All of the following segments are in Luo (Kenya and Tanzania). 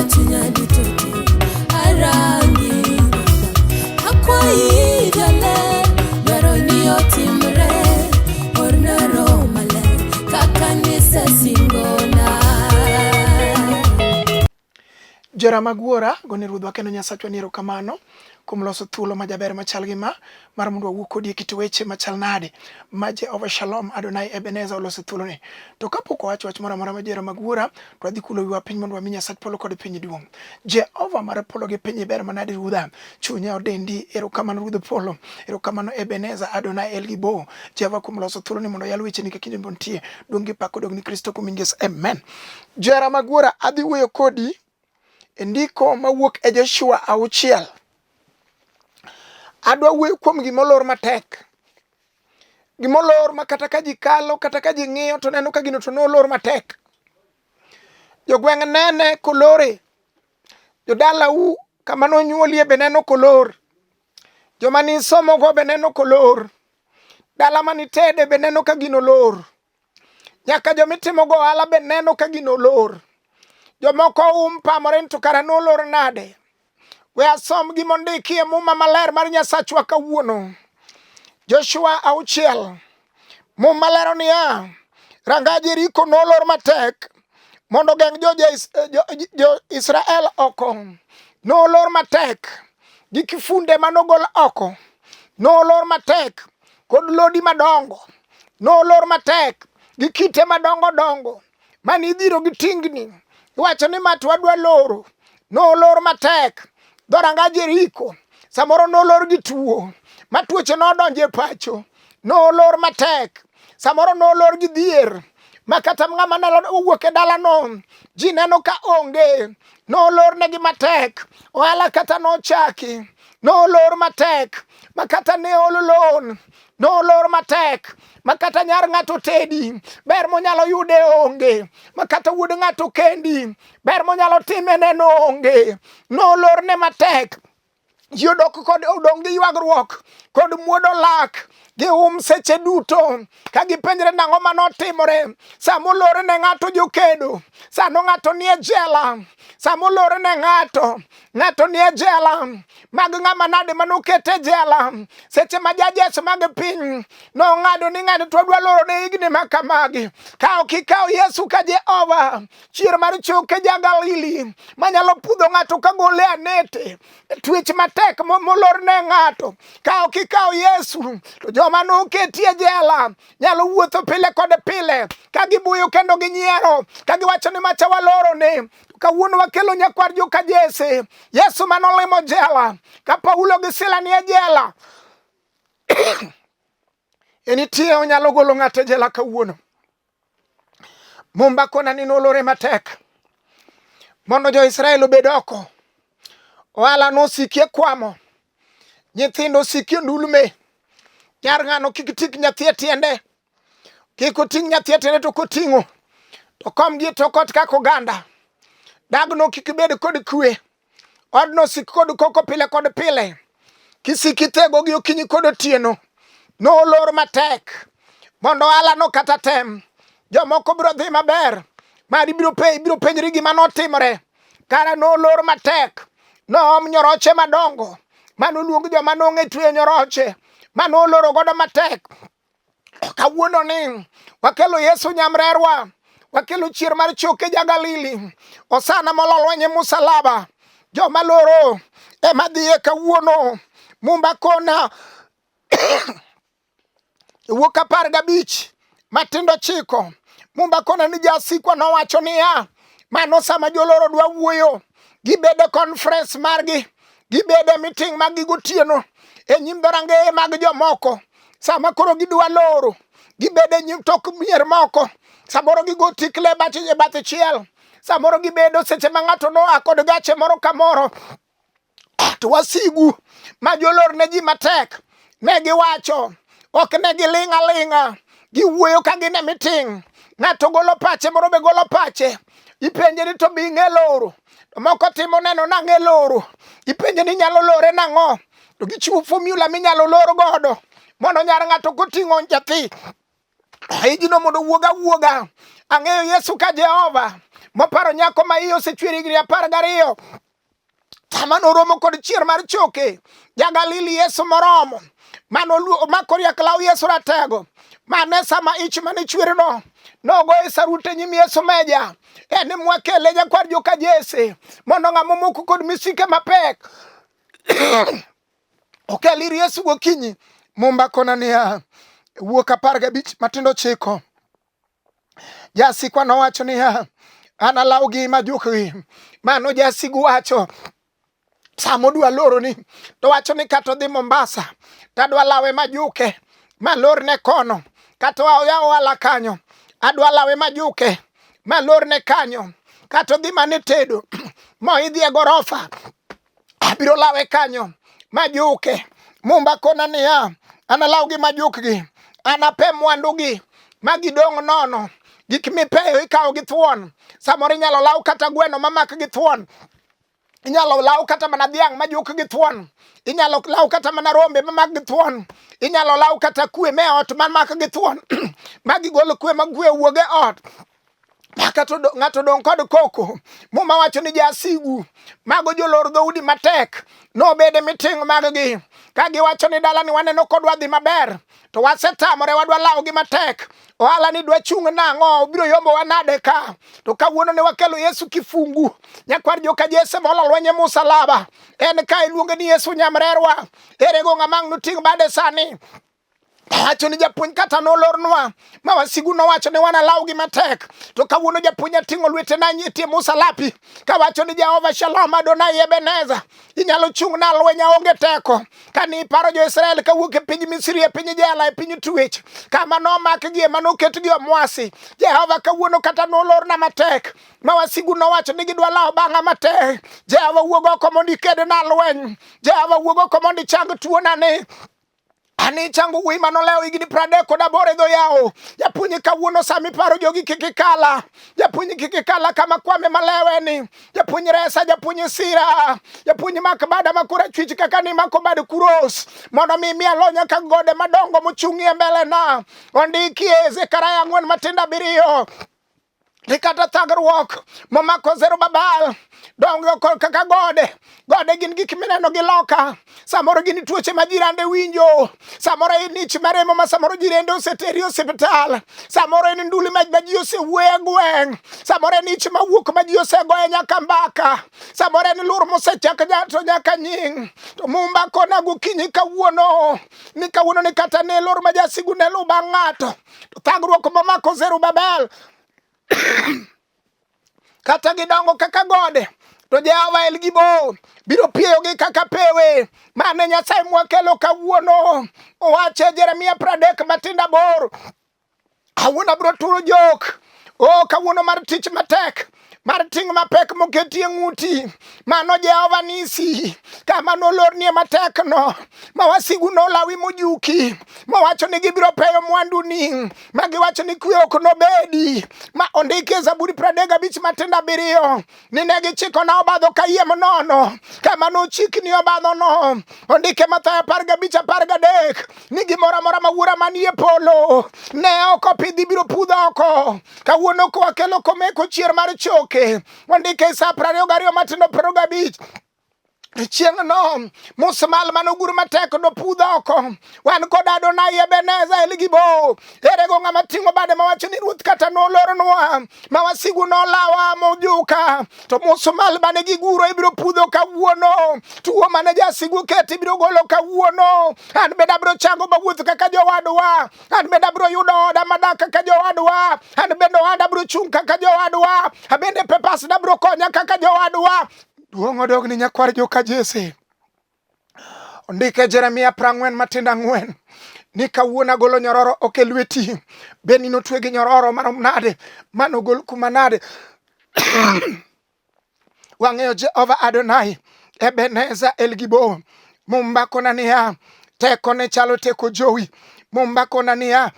chunya duto te arangi Baba. Akwayi jaler, dwaro ni otimre, orna Roho Maler kaka nisesingona. Jora mag Wuora, gone Ruodhwa kendo Nyasachwa ni erokamano kuom loso thuolo majaber machal gi ma mar mondo wawuo kodi e kit weche machal nade ma Jehova Shalom Adonai Ebenezer oloso thuoloni. To kapok wawacho wach moro amora ma jera mag Wuora, to wadhi kulo wiwa piny mondo wami Nyasach polo kod piny duong'. Jehova mar polo gi piny iber manade Ruodha, chunya odendi, erokamano Ruodh polo, erokamano Ebenezer Adonai El Gibo, Jehova kuom loso thuoloni mondo oyal wecheni kaka kinde nitie. Duong' gi pak odog ni Kristo kuom nying Yesu. Amen. Johera mag Wuora, adhi wuoyo kodi e ndiko mawuok e Joshua 6. Adwa wuoyo kuom gima olor matek. Gima olor ma kata ka ji kalo, kata ka ji ng'iyo to neno ka gino to nolor matek. Jogweng' nene kolore. Jodalau kama nonyuolie be neno kolor. Joma nisomogo be neno kolor. Dala manitede be neno ka gino olor. Nyaka joma itimogo ohala be neno ka gino olor. Jomoko pamore ni to kara nolor nade. We asom gima ondiki e Muma maler mar Nyasachwa kawuono. Joshua 6. Muma lero niya, ranga Jeriko nolor matek mondo ogeng' jo-Israel oko. Nolor matek gi kifunde manogol oko. Nolor matek kod lodi madongo. Nolor matek gi kite madongo dongo mane idhiro gi tingni. Iwacho ni ma to wadwa loro. Nolor matek dhoranga Jeriko. Samoro nolor gi tuo ma tuoche nodonjo e pacho. Nolor matek. Samoro nolor gi dhier ma kata ng'ama ne owuok e dalano ji neno ka onge. Nolor negi matek. Ohala kata nochaki. Nolor matek ma kata ne olo loan. Nolor matek ma kata nyar ng'ato tedi ber monyalo yude onge, ma kata wuod ng'ato kendi ber monyalo time neno onge. Nolorne matek. Ji odok kod odong' gi ywagruok kod muodo lak gi um seche duto ka gipenjre nang'o manotimore. Sama olor ne ng'ato jokedo, sano ng'ato nie jela, sama olor ne ng'ato, ng'ato nie jela mag ng'ama nade manoket e jela seche ma jajes mag piny nong'ado ni ng'ani to wadwa loro ne higni ma kamagi. Ka ok ikawo Yesu ka Jehova, chier mar choke ja Galili manyalo pudho ng'ato ka gole anete twech matek molor ne ng'ato. Ka ok ikawo Yesu to joma noketi e jela nyalo wuotho pile kod pile ka gibuyo kendo ginyiero ka giwacho ni macha waloro ne. Kawuono wakelo nyakwar joka Jesse, Yesu manolimo jela ka Paulo gi Sila nie jela. E nitie onyalo golo ng'ato e jela kawuono. Mumba kona ni nolore matek mondo jo-Israel obed oko. Ohala nosikie kwamo, nyithindo osikie ndulme. Nyar ng'ano kik tik nyathi e tiende, kik oting' nyathi e tiende to koting'o to kom gi e tok ot kaka oganda. Dagno kik bed kod kwe, odno osik kod koko pile kod pile. Kisik ithego gi okinyi kod otieno. Nolor matek mondo ohala no kata tem. Jomoko biro dhi maber, mari biro pe ibiro penjri gima notimore. Kara nolor matek, noom nyoroche madongo manoluong joma nong'e tweyo nyoroche manoloro godo matek. Kawuono ni wakelo Yesu nyamrerwa, wakelo chier mar choke ja Galili, osana molo lweny e musalaba. Joma loro ema dhiye kawuono. Mumba kona wuok 15 matindo 9. Mumba kona ni jasikwa nowacho niya, mano sama joloro dwa wuoyo, gibedo conference margi, gibedo meeting mag-gi gotieno e nyim dhorangeye mag jomoko. Sama koro gidwa loro, gibedo e nyim tok mier moko, samoro gigo tikle e bath chiel, samoro gibedo seche ma ng'ato noa kod gache moro kamoro. To wasigu ma jolor ne ji matek ne giwacho, ok ne giling' aling'a, giwuoyo ka gin e meeting. Ng'ato golo pache, moro be golo pache. Ipenje ni to be ing'e loro? To moko timo neno nang'e loro. Ipenje ni inyalo lore nang'o? To gichiwo formula minyalo lor godo mondo nyar ng'ato koting'o nyathi hijno mondo owuog awuoga. Ang'eyo Yesu ka Jehova. Moparo nyako ma iye osechwer higni 12 sama noromo kod chier mar choke ja-Galili Yesu moromo mano mako riak law Yesu ratego mane sama ich mane chwerno nogoye sarute nyim Yesu meja en mwakele nyakwar joka Jesse mondo ng'ama omoko kod misike mapek okel ir Yesu gokinyi. Mumba kona niya wuok 15 matindo 9 Jasikwa nowacho niya, an alawgi majukgi. Mano jasigu wacho sama odwa loroni to wacho ni kata odhi Mombasa to adwa lawe majuke malorne kono, kata oyaw ohala kanyo adwa lawe majuke malorne kanyo, kata odhi mana e tedo moidhi e gorofa abiro lawe kanyo majuke. Mumba kona niya, analawgi majukgi, anape mwandugi ma gidong' nono. Gik mipeyo ikawo gi thuon, samoro inyalo law kata gweno mamak gi thuon, inyalo law kata mana dhiang' majuk gi thuon, inyalo law kata mana rombe mamak gi thuon, inyalo law kata kwe me ot mamak gi thuon ma gigol kwe ma kwe owuog e ot kata ng'ato odong' kod koko. Muma wacho ni jasigu mago jolor dhoudi matek nobede miting' maggi ka giwacho ni dalani waneno kodwa dhi maber to wasetamore wadwa lawogi matek ohala ni dwa chung' nang'o obiro yombowa nade ka to kawuono ne wakelo Yesu kifungu nyakwar joka Jesse molo lweny e musalaba en ka iluonge ni Yesu nyamrerwa erego ng'ama ang' noting' bade sani wacho ni japuonj kata nolornwa ma wasigu nowacho ni wanalawgi matek to kawuono japuonj ating'o lwetena e tie musalapi kawacho ni Jehova Shalom Adonai Ebeneza inyalo chung' na lweny aonge teko kane iparo jo-Israel kawuok e piny Misri e piny jela e piny twech kama nomakgi ema noketgi omwasi Jehova kawuono kata nolorna matek ma wasigu nowacho ni gidwa lawo bang'a matek Jehova wuog oko mondo iked na lweny Jehova wuog oko mondo ichang tuona ni Ani chango wuoyi mane olewo higni 38 e dho yawo. Japuonj kawuono sama iparo jogi kik ikala. Japuonj kik ikala kama kwame malewe ni. Japuonj resa, japuonj sira. Japuonj mak bada ma korachwich kaka ni mako bad kuros. Mondo mi mi alo nyaka gode madongo mochung'ie mbele na. Ondikie Zekaria 4 matindo 7. Ni kata thagruok momako Zerubabel dongo kaka gode. Gode gin gik mineno gi loka. Samoro gin tuoche ma jirande winjo. Samoro en ich maremo ma samoro jirende oseteri osiptal. Samoro en nduli ma ji osewuoye e gweng'. Samoro en ich mawuok ma ji osegoye nyaka mbaka. Samoro en lur mosechak to nyaka nying'. To Mumba kona gokinyi kawuono ni kawuono ni kata ne lur ma jasigu ne luw bang' ng'ato. To thagruok momako Zerubabel kata gidongo kaka gode to Jehova El Gibo biro pieyogi kaka pewe. Mane Nyasaye mwakelo kawuono owacho e Jeremia 30 matindo 8 kawuono abiro turo jok o kawuono mar tich matek mar ting' mapek moketie ng'uti mano Jehova nisi kama nolornie matek no ma wasigu nolawi mojuki mowacho ni gibiro peyo mwanduni ma giwacho ni kwe ok nobedi ma ondiki e Zaburi 35 matindo 7 ni ne gichikona obadho kayiem nono kama nochikni obadhono ondike Mathayo 15 13 ni gimoro amora ma wuora manie polo ne ok opidhi biro pudho oko kawuono kwakelo komeko chier mar choke wandike e sa 22 matindo 25 chieng'no musmal mane ogur matek nopudh oko wan kod Adonai Ebeneza El Gibo erego ng'ama ting'o bade mawacho ni ruoth kata nolornwa ma wasigu nolawa mojuka to musmal mane giguro ibiro pudho kawuono tuo mane jasigu oketo ibiro golo kawuono an bende abiro chango mawuoth kaka jowadwa an bende abiro yudo oda madak kaka jowadwa an bende ohanda abiro chung' kaka jowadwa abende pepas abiro konya kaka jowadwa Duong' odog ni nyakwar joka Jesse. Ondike Jeremia 40 matindo 4 ni kawuono agolo nyororo ok e lweti. Beni notwe gi nyororo marom nade? Mano gol kuma nade? Wang'eyo Jehova Adonai, Ebeneza El Gibo. Mumba kona niya, tekone chalo teko jowi. Mumba kona niya,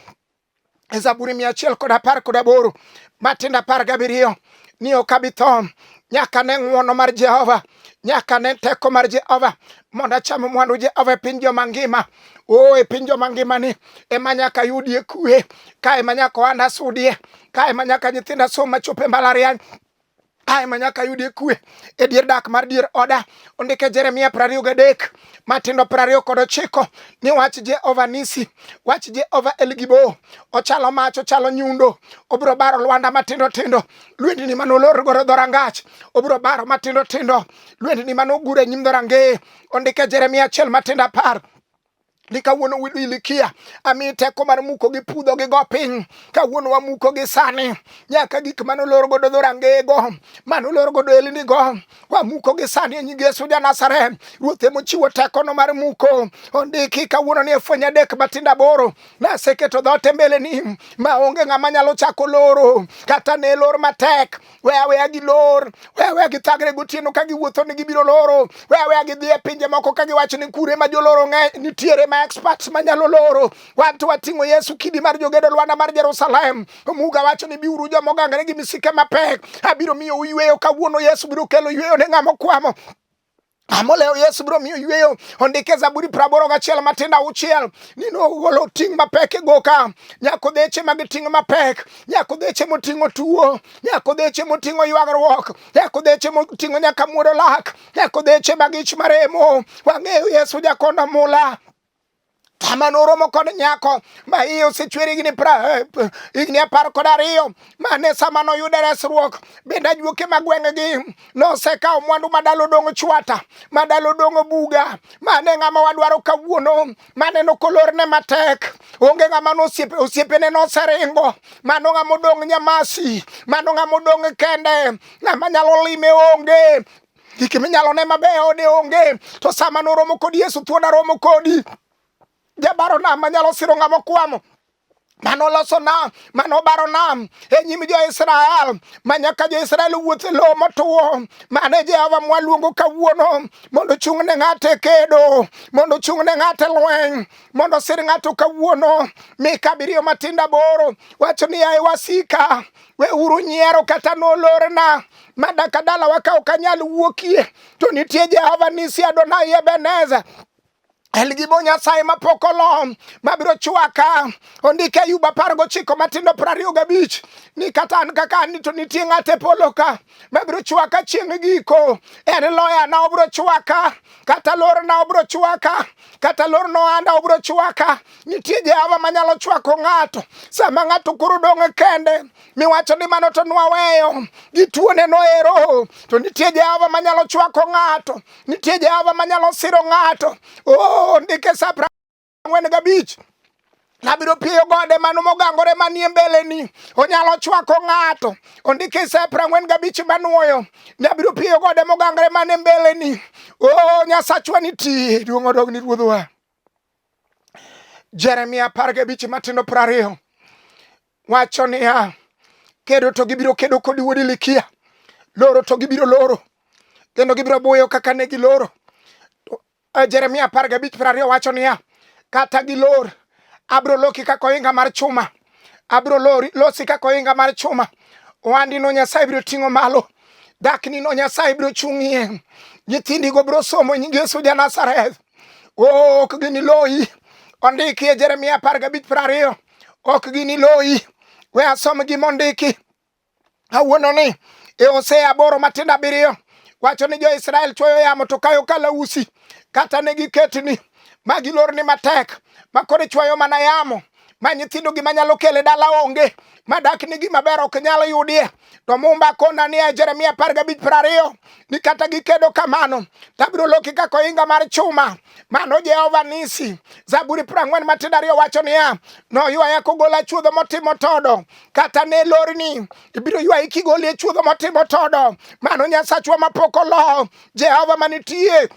e Zaburi 118 matindo 17 ni ok abi tho nyaka ne ng'wono mar Jehova, nyaka ne teko mar Jehova, mondo acham mwandu Jehova e piny joma ngima. O, e piny joma ngima ni ema nyaka yudie kwe, ka ema nyaka ohanda sudie, ka ema nyaka nyithinda som machop e mbalariany. Ae ma nyaka yudie kwe e dier dak mar dier oda. Ondike Jeremia 23 matindo 29 ni wach Jehova Nisi, wach Jehova El Gibo, ochalo mach, ochalo nyundo, obiro baro lwanda matindo tindo, lwendni mane olor godo dhorangach, obiro baro matindo tindo, lwendni mane ogur e nyim dhorangeye. Ondike Jeremia 1 matindo 10 ni kawuono Hilikia ami teko mar muko gi pudho gi go piny. Kawuono wamuko gi sani nyaka gik mane olor godo dhorangeyego, mane olor godo elnigo, wamuko gi sani e nying Yesu ja Nazareth. Ruoth emochiwo tekono mar muko. Ondiki kawuono ni e fweny 3 matindo 8 naseketo dhoot e mbeleni ma onge ng'ama nyalo chako loro, kata ne lor matek. We aweya gilor, we aweya githagre gotieno ka giwuotho ni gibiro loro, we aweya gidhi e pinje moko ka giwacho ni kure ma joloro ng'eny nitiere ma experts manyalo loro. Wan to wating'o Yesu kidi mar jogedo, lwanda mar Jerusalem. Omuga wacho ni biuru joma ogangre gi misike mapek, abiro miyo uyweyo kawuono. Yesu biro kelo yweyo ne ng'ama okwamo. Amolewo Yesu biro miyo yweyo. Ondike Zaburi 81 matindo 6 ni nogolo ting' mapek e goka, nyaka odheche mag ting' mapek, nyaka odheche moting'o tuo, nyaka odheche moting'o ywagruok, nyaka odheche moting'o nyaka muodo lak, nyaka odheche mag ich maremo. Wang'eyo Yesu jakonda mula. Kama noromo kod nyako ma iye osechwer higni 12, mane sama noyude resruok. Bende ajuoke mag gweng'gi nosekawo mwandu madalo dong' chwata, madalo dong' buga. Mane ng'ama wadwaro kawuono, maneno kolorne matek. Onge ng'ama nosiepe, osiepene noseringo. Mano ng'ama odong' nyamasi, mano ng'ama odong' kende, ng'ama nyalo lime onge. Gik minyalo ne mabeyo ode onge. To sama noromo kod Yesu, thuona romo kodi. Jabaro nam manyalo siro ng'ama okwamo, mano loso nam, mano baro nam e nyim jo-Israel, ma nyaka jo-Israel wuoth e lowo motwo. Mano e Jehova mwaluongo kawuono mondo ochung' ne ng'ato e kedo, mondo ochung' ne ng'ato e lweny, mondo osir ng'ato kawuono. Mika 7 matindo 8 wacho ni yaye wasika, weuru nyiero kata nolorna madaka dalawa ka ok anyal wuokie, to nitie Jehova Nisi Adonai Ebeneza El Gibo Nyasaye mapok olo mabiro chwaka. Ondike Ayub 19 matindo 25 ni kata an kaka an to nitie ng'ato e polo ka mabiro chwaka chieng' giko. En loya na obiro chwaka, kata lorna obiro chwaka, kata lorna ohanda obiro chwaka. Nitie Jehova manyalo chwako ng'ato sama ng'ato koro dong' kende, miwacho ni mano to nwaweyo gi tuone noero, to nitie Jehova manyalo chwako ng'ato, nitie Jehova manyalo siro ng'ato. Oh, ndike sa 45 abiro piyo gode mano mogangore manie mbeleni, onyalo chwako ng'ato. Ondike sa 45 manuoyo ni abiro piyo gode mogangore manie mbeleni. Oh, Nyasachwa nitie, duong' odog ni Ruodhwa. Jeremia 15 matindo 20 wacho niya, kedo to gibiro kedo kodi wuod Hilikia, loro to gibiro loro, kendo gibiro buyo kaka ne giloro. Jeremia 15:20 wacho niya, kata gilor, abiro loki kaka ohinga mar chuma, abiro lori, losi kaka ohinga mar chuma. Ohandi no Nyasaye biro ting'o malo, dakni no Nyasaye biro chung'ie, nyithindigo biro somo nying Yesu ja Nazareth. Ok giniloyi. Ondiki e Jeremia 15:20, ok giniloyi. We asom gima ondiki kawuono ni e Hosea 8 matindo 7 wacho ni jo-Israel chwoyo yamo to kayo kalausi, kata ne giketni ma gilorni matek ma koro ichwoyo mana yamo ma nyithindo gima nyalo kele dala onge, ma dak ni gima ber ok nyal yudie. To Mumba kona ni e Jeremia 15:20 ni kata gikedo kamano to abiro loki kaka ohinga mar chuma. Mano Jehova Nisi. Zaburi 40 matindo 2 wacho niya, noywaya kogola chuodho motimo todo, kata ne lorni ibiro ywayi kigoli e chuodho motimo todo. Mano Nyasachwa mapok olo, Jehova manitie.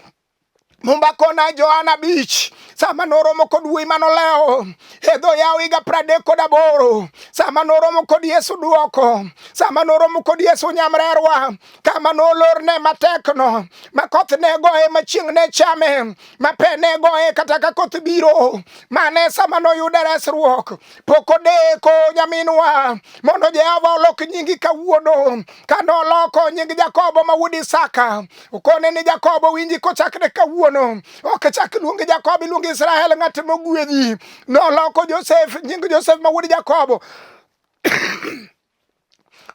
Mumba kona Johana 5 sama noromo kod wuoyi manolewo e dho yawo higa 38, sama noromo kod Yesu duoko, sama noromo kod Yesu nyamrerwa, kama nolorne matekno, ma koth ne goye, ma chieng' ne chame, ma pe ne goye kata ka koth biro, mane sama noyude resruok. Pok odeko nyaminwa, mondo Jehova olok nyingi kawuono, kane oloko nying Jakobo ma wuod Isaka, okone ni Jakobo winji kochakre kawuono, ok chak luongi Jakobo, iluongi Israel, ng'at mogwedhi. Noloko Josef, nying Josef ma wuod Jakobo.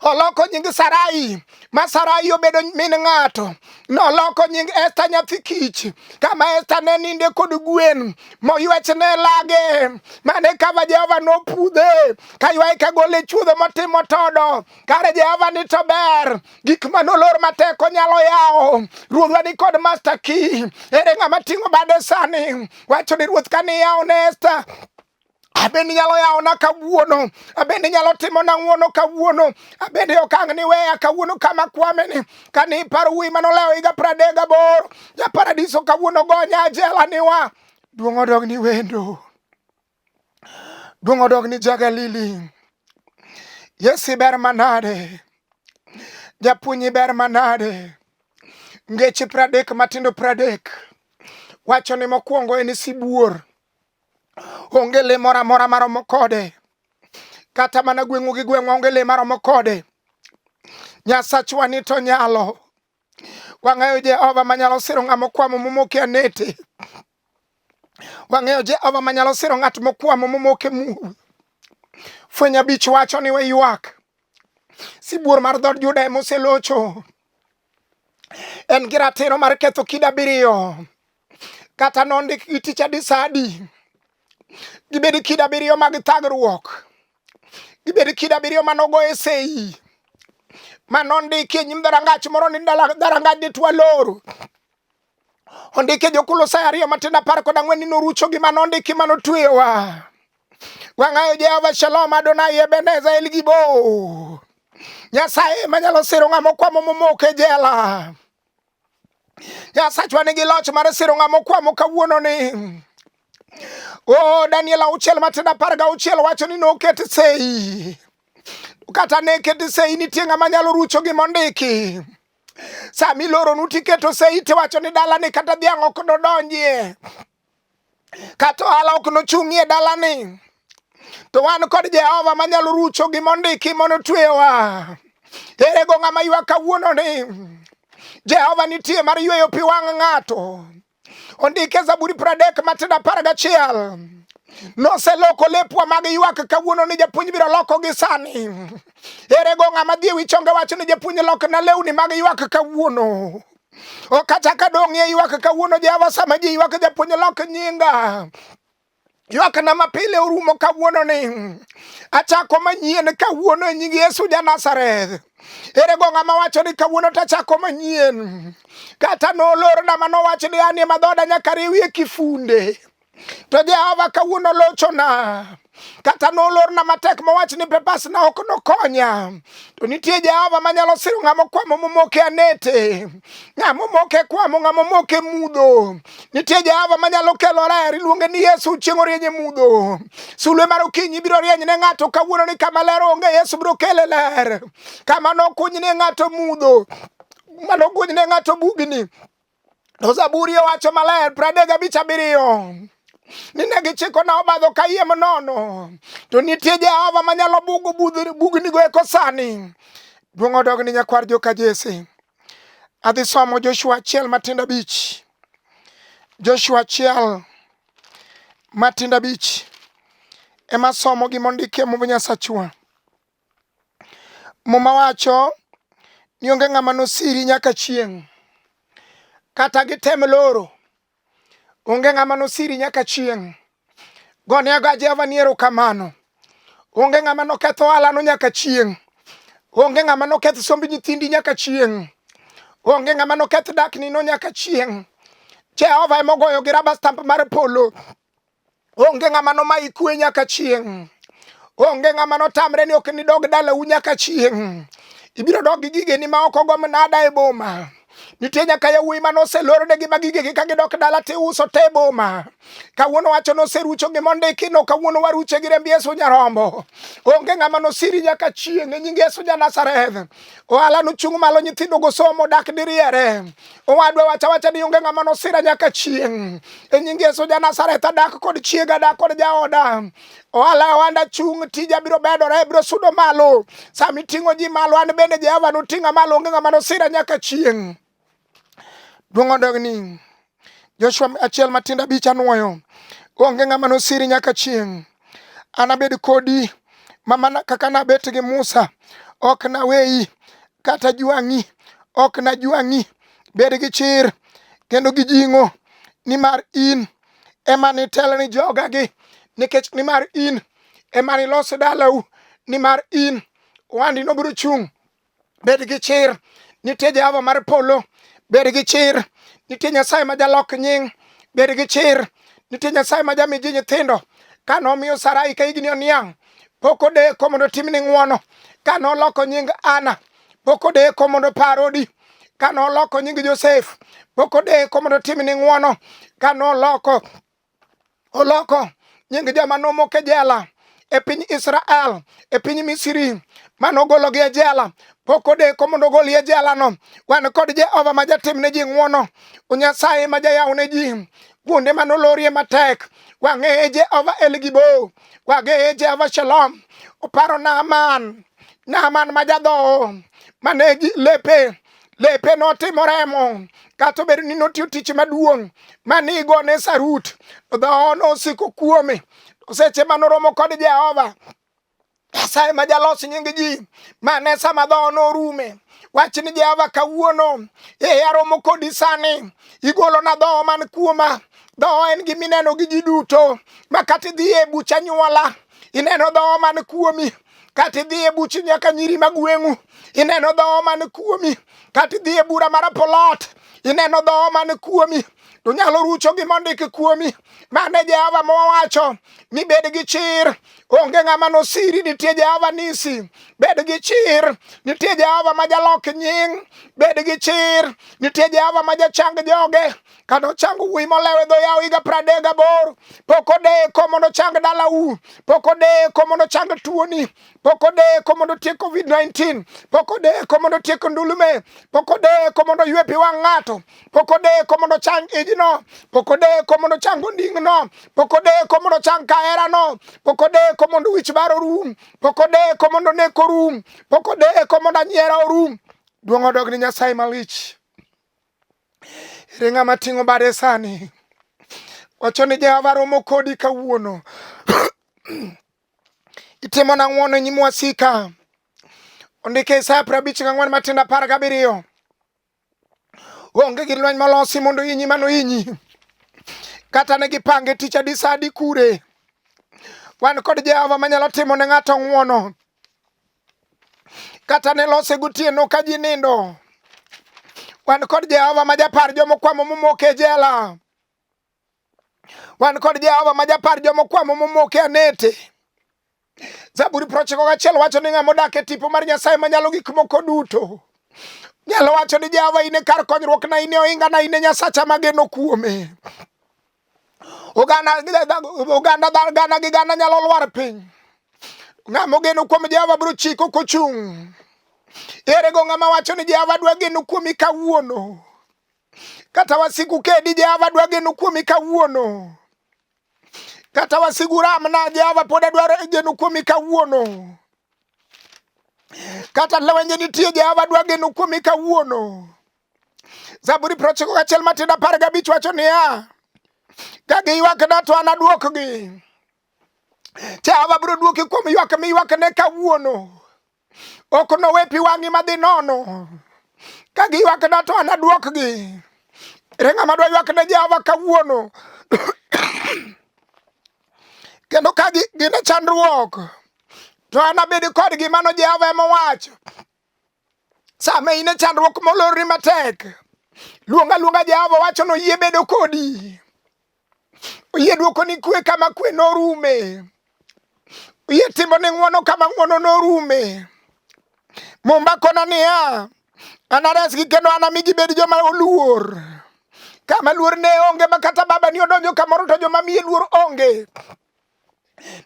Oloko nying Sarai ma Sarai obedo min ng'ato. Noloko nying Esta nyathi kich kama Esta ne ninde kod gwen moywech ne lage mane kama Jehova nopudhe kaywaye kagole chuodho motimo todo. Kare Jehova ni to ber, gik manolor matek onyalo yawo. Ruodhwa ni kod master key. Ere ng'ama ting'o bade sani? Wacho ni ruoth kane iyawo ne Esta abende inyalo yawona kawuono, abende inyalo timona ng'wono kawuono, abende ok ang' niweya kawuono kama kwameni. Kane iparo wuoyi manolewo higa 38 ja paradiso kawuono gonya jela niwa. Duong' odog ni wendo, duong' odog ni ja Galili. Yesu ber manade, japuonj ber manade. Ngeche 30 matindo 30 wacho ni mokwongo en sibuor. Onge le moro amora maromo kode. Kata mana gweng'u gi gweng'wa onge le maromo kode. Nyasachwa ni to nyalo. Wang'eyo Jehova manyalo siro ng'ama okwamo momoke anete. Wang'eyo Jehova manyalo siro ng'at mokwamo momoke mudho. Fweny 5 wacho ni we ywak. Sibuor mar dhood Juda ema oselocho. En gi ratiro mar ketho kido 7. Kata nondik gi tich adi sa adi. Gibed kido 7 mag thagruok. Gibed kido 7 manogoye sei. Manondiki e nyim dhorangach moro ni dhorangach ditwa loro. Ondike jo-Kolosai 2 matindo 14 ni norucho gima nondiki manotweyowa. Wang'ayo Jehova Shalom Adonai Ebenezer El Gibo. Nyasaye manyalo siro ng'ama okwamo momoko e jela. Nyasachwa nigi loch mar siro ng'ama okwamo kawuono ni. O Daniel 6 matindo 16 wacho ni noket sei. Kata ne ket sei nitie ng'ama nyalo rucho gima ondiki. Sama iloronu tiketo sei tiwacho ni dalani kata dhiang' ok nodonjie. Kata ohala ok nochung'ie dalani. To wan kod Jehova manyalo rucho gima ondiki mondo otweyowa. Ere go ng'ama ywak kawuono ni Jehova nitie mar yweyo pi wang' ng'ato. Ondike Zaburi 30 matindo 11. Noseloko lepwa mag ywak kawuono ni japuonj biro lokogi sani. Ere go ng'ama dhi e wi chonge wacho ni japuonj lokna lewni mag ywak kawuono. Ok achak adong' e ywak kawuono Jehova sama ji ywak japuonj lok nyinga. Ywakna mapile orumo kawuono ni. Achako manyien kawuono e nying Yesu ja Nazareth. Ere go ng'ama wacho ni kawuono tachako manyien. Kata nolorna manowacho ni an ema dhoda nyaka riwie kifunde. To Jehova kawuono lochona. Kata nolorna matek mowach ni papers na ok nokonya. To nitie Jehova manyalo siro ng'ama okwamo momoke anete. Ng'ama omoke kwamo, ng'ama omoke mudho. Nitie Jehova manyalo kelo ler, iluonge ni Yesu chieng' orieny e mudho. Sulwe mar okinyi biro rieny ne ng'ato kawuono ni kama ler onge, Yesu biro kele ler. Kama nokuny ne ng'ato mudho, manokuny ne ng'ato bugni. To Zaburi owacho maler 35 7 ni ne gichikona obadho kayiem nono, to nitie Jehova manyalo bugo bugnigo eko sani. Duong' odog ni nyakwar joka Jesse. Adhi somo Joshua 1 matindo 5. Joshua 1 matindo 5 ema somo gima ondiki e Mumb Nyasachwa. Muma wacho ni onge ng'ama nosiri nyaka chieng'. Kata gitem loro, onge ng'ama nosiri nyaka chieng'. Gone ga Jehova ni erokamano. Onge ng'ama noketh ohalano nyaka chieng'. Onge ng'ama noketh somb nyithindi nyaka chieng'. Onge ng'ama noketh dakni no nyaka chieng'. Jehova ema ogoyo gi rubber stamp mar polo. Onge ng'ama nomayi kwe nyaka chieng'. Onge ng'ama notamre ni ok nidog dalau nyaka chieng'. Ibiro dok gi gigeni ma ok ogo mnada e boma. Nitie nyaka yawuoyi mane oselornegi ma gigegi ka gidok dala tiuso te e boma. Kawuono wacho noserucho gima ondiki no, kawuono waruche gi remb Yesu Nyarombo. Onge ng'ama nosiri nyaka chieng' e nying Yesu ja Nazareth. Ohala nochung' malo, nyithindo go somo dak diriere. Owadwa wacha wacha ni onge ng'ama nosira nyaka chieng'. E nying Yesu ja Nazareth adak kod chiega, adak kod jaoda. Ohala ohanda chung', tija biro bedore, biro sudo malo. Sama iting'o ji malo, an bende Jehova noting'a malo, onge ng'ama nosira nyaka chieng'. Duong' odog ni Joshua 1 matindo 5 anuoyo. Onge ng'ama nosiri nyaka chieng'. Anabed kodi Ma mana kaka nabet gi Musa, ok naweyi kata jwang'i, ok najwang'i. Bed gi chir kendo gi jing'o, nimar in ema nitel ni jogagi, nikech nimar in ema nilos dalau, nimar in wandi nobiro chung'. Bed gi chir, nitie Jehova mar polo. Bed gi chir, nitie Nyasaye ma jalok nying. Bed gi chir, nitie Nyasaye ma jami ji nyithindo. Ka nomiyo Sarai ka higni oniang', pok odeko mondo otimni ng'wono. Ka noloko nying Ana, pok odeko mondo opar odi. Ka noloko nying Josef, pok odeko mondo otimni ng'wono. Ka noloko oloko nying joma nomok e jela e piny Israel, e piny Misri, manogologi e jela, pok odeko mondo ogoli e jelano. Wan kod Jehova ma jatim ne ji ng'wono, Nyasaye ma jayaw ne ji kuonde manolorie matek. Wang'eye Jehova El Gibo, wang'eye Jehova Shalom. Oparo Naaman, Naaman ma jadhoho mane lepe lepe notimo remo kata obedo ni notiyo tich maduong' mane igone sarut dhoho nosiko kuome seche manoromo kod Jehova Nyasaye ma jalos nying ji mane sama dhoho norume wach ni Jehova kawuono e aromo kodi sani igolona dhoho man kuoma dhoho en gima ineno gi ji duto ma kata idhi e buch anyuola ineno dhoho man kuomi kata idhi e buch nyaka nyiri mag gweng'u ineno dhoho man kuomi kata idhi e bura mar apolot ineno dhoho man kuomi to nyalo rucho gima ondik kuomi mane Jehova mowacho ni bed gi chir onge ng'ama nosiri nitie Jehova nisi bed gi chir nitie Jehova ma jalok nying bed gi chir nitie Jehova ma jachang joge kata ochango wuoyi molewo e dho yawo higa 38 pok odeko mondo ochang dalau pok odeko mondo ochang tuoni pok odeko mondo otiek covid-19 pok odeko mondo otiek ndulume pok odeko mondo oywe pi wang' ng'ato pok odeko mondo ochang ijno pok odeko mondo ochang onding'no pok odeko mondo ochang kaherano pok odeko mondo wich bar orum pok odeko mondo nek orum pok odeko mondo anyiera orum duong' odog ni Nyasaye malich Ere ng'ama ting'o bade sani? Wacho ni Jehova romo kodi kawuono. Itimona ng'wono e nyim wasika. Ondike Isaya 54 matindo 17. Onge gi lweny molosi mondo inyi mano inyi. Kata ne gipange tich adi sa adi kure. Wan kod Jehova manyalo timo ne ng'ato ng'wono. Kata ne lose gotieno ka ji nindo. Wan kod Jehova ma japar joma okwamo momoko e jela. Wan kod Jehova ma japar joma okwamo momoko e anete. Zaburi 91 wacho ni ng'ama odak e tipo mar Nyasaye manyalo gik moko duto nyalo wacho ni Jehova in e kar konyruokna, in e ohingana, in e Nyasacha mageno kuome. Oganda oganda gana gi gana nyalo lwar piny. Ng'ama ogeno kuom Jehova biro chiko kochung'. Ere go ng'ama wacho ni Jehova dwa geno kuomi kawuono? Kata wasigu kedi, Jehova dwa geno kuomi kawuono. Kata wasigu ramna, Jehova pod adwaro geno kuomi kawuono. Kata lwenje nitie, Jehova dwa geno kuomi kawuono. Zaburi 91 matindo 15 wacho niya, ka giywakna to anaduokgi. Jehova biro duoki kuom ywak miywakne kawuono. Ok nowe pi wang'i madhi nono. Ka giywakna to anaduokgi. Ere ng'ama dwa ywak ne Jehova kawuono? Kendo ka gin e chandruok, to anabed kodgi, mano Jehova ema owacho. Sama in e chandruok molorni matek, luong aluonga Jehova wacho noyie bedo kodi. Oyie dwokoni kwe kama kwe norume. Oyie timoni ng'wono kama ng'wono norume. Mumba kona niya, anaresgi kendo anami gibed joma oluor. Kama luor ne onge ma kata baba ni odonjo kamoro to joma miye luor onge.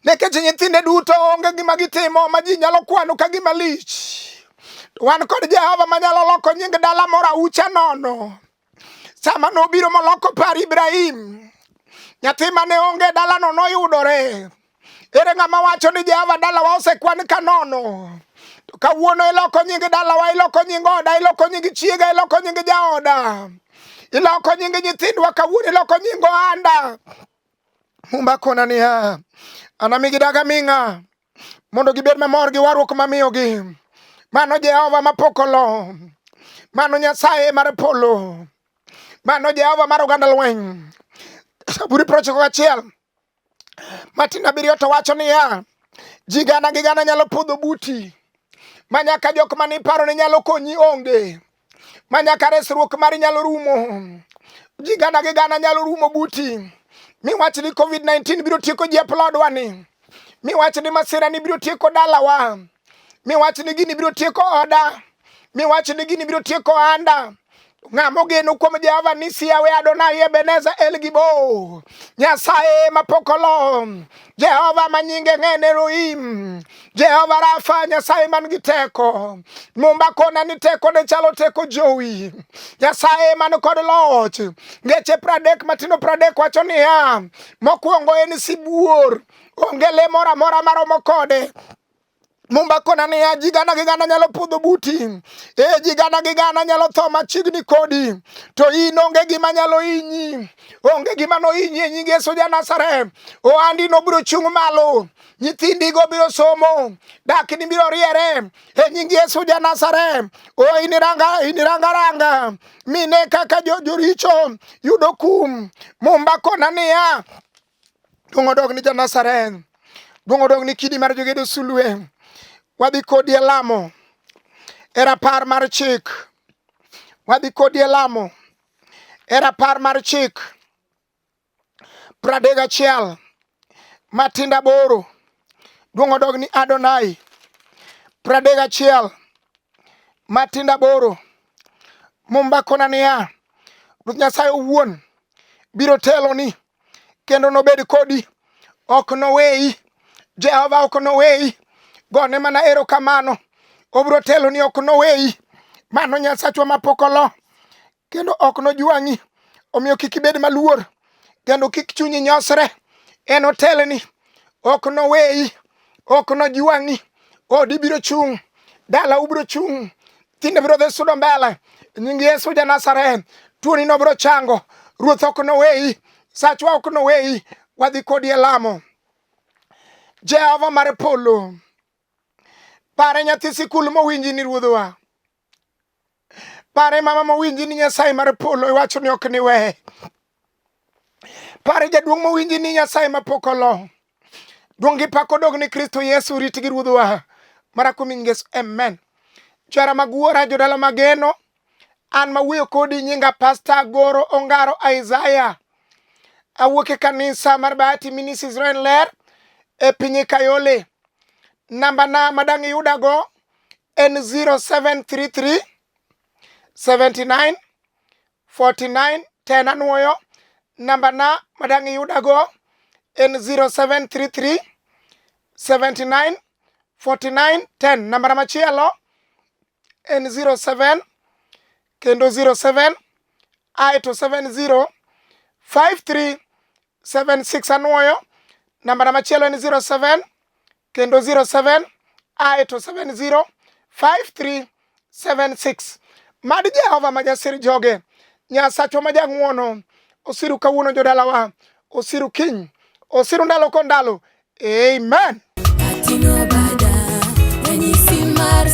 Nikech nyithinde duto onge gima gitimo ma ji nyalo kwano ka gima lich. Wan kod Jehova manyalo loko nying dala moro aucha nono. Sama nobiro moloko par Ibrahim, nyathi mane onge dalano noyudore. Ere ng'ama wacho ni Jehova dalawa osekwan ka nono? To kawuono iloko nying dalawa, iloko nying oda, iloko nying chiega, iloko nying jaoda, iloko nying nyithindwa kawuono, iloko nying ohanda. Mumba kona niya, anami gidag aming'a. Mondo gibed mamor gi warruok mamiyogi. Mano Jehova mapok olo. Mano Nyasaye mar polo. Mano Jehova mar oganda lweny. Zaburi 91 matindo abiriyo to wacho niya, ji gana gi gana nyalo podho buti, ma nyaka jok mane iparo ni nyalo konyi onge, ma nyaka resruok mari nyalo rumo. Ji gana gi gana nyalo rumo buti, miwach ni COVID-19 biro tieko ji e plodwa ni, miwach ni masira ni biro tieko dalawa, miwach ni gini biro tieko oda, miwach ni gini biro tieko anda. Ng'ama ogeno kuom Jehova nisi Yawe Adonai Ebeneza El Gibo, Nyasaye mapok olo, Jehova ma nyinge ng'eny Elohim, Jehova Rafa, Nyasaye man gi teko. Mumba kona ni teko ne chalo teko jowi, Nyasaye man kod loch. Ngeche 30 matindo 30 wacho niya, mokwongo en sibuor, onge le moro amora maromo kode. Mumba kona niya, ji gana gi gana nyalo pudho buti, e ji gana gi gana nyalo tho machiegni kodi, to in onge gima nyalo hinyi, onge gima nohinyi e nying Yesu ja Nazareth. Ohandi nobiro chung' malo, nyithindigo biro somo, dakni biro riere e nying Yesu ja Nazareth. O iniranga, iniranga ranga, mine kaka joricho yudo kum. Mumba kona niya, Duong' odog ni ja-Nazareth. Duong' odog ni kidi mar jogedo sulwe. Wadhi kodi e lamo e rapar mar chik. Wadhi kodi e lamo e rapar mar chik. 31 matindo 8. Duong' odog ni Adonai. 31 matindo 8. Mumba kona niya, Ruoth Nyasaye owuon biro teloni kendo nobed kodi, ok noweyi. Jehova ok noweyi. Gone mana erokamano, obiro teloni, ok noweyi. Mano Nyasachwa mapok olo kendo ok nojwang'i. Omiyo kik ibed maluor kendo kik chunyi nyosre. Enotelni, ok noweyi, ok nojwang'i. Odi biro chung', dalau biro chung', tinde biro dhi sudo mbele. Nying Yesu ja Nazareth, tuoni no biro chango. Ruoth ok noweyi, sachwa ok noweyi. Wadhi kodi e lamo. Jehova mar polo, pare nyathi sikul mowinji ni ruodhwa. Pare mama mowinji ni Nyasaye mar polo iwacho ni ok niwe. Pare jaduong' mowinji ni Nyasaye mapok olo. Duong' gi pak odog ni Kristo Yesu rit gi ruodhwa. Mara kuom nying Yesu, amen. Johera mag wuora, jodala mageno, an mawuoyo kodi nyinga Pastor Goro Ongaro Isaiah. Awuok e kanisa mar Bahati Ministries Israel Ler e piny Kayole. Namba na madang' iyudago en 0733 79 49 10. Anuoyo namba na madang' iyudago en 0733 79 49 10. Namba na machielo en 07 kendo 07 aeto 70 53 76. Anuoyo namba na machielo en 07 kendo 07 aeto 70 53 76. Mad Jehova ma jasir joge, Nyasachwa ma jang'wono, osiru kawuono jodalawa, osiru kiny, osiru ndalo ko ndalo. Amen. Ating'o bada, ranyisi mar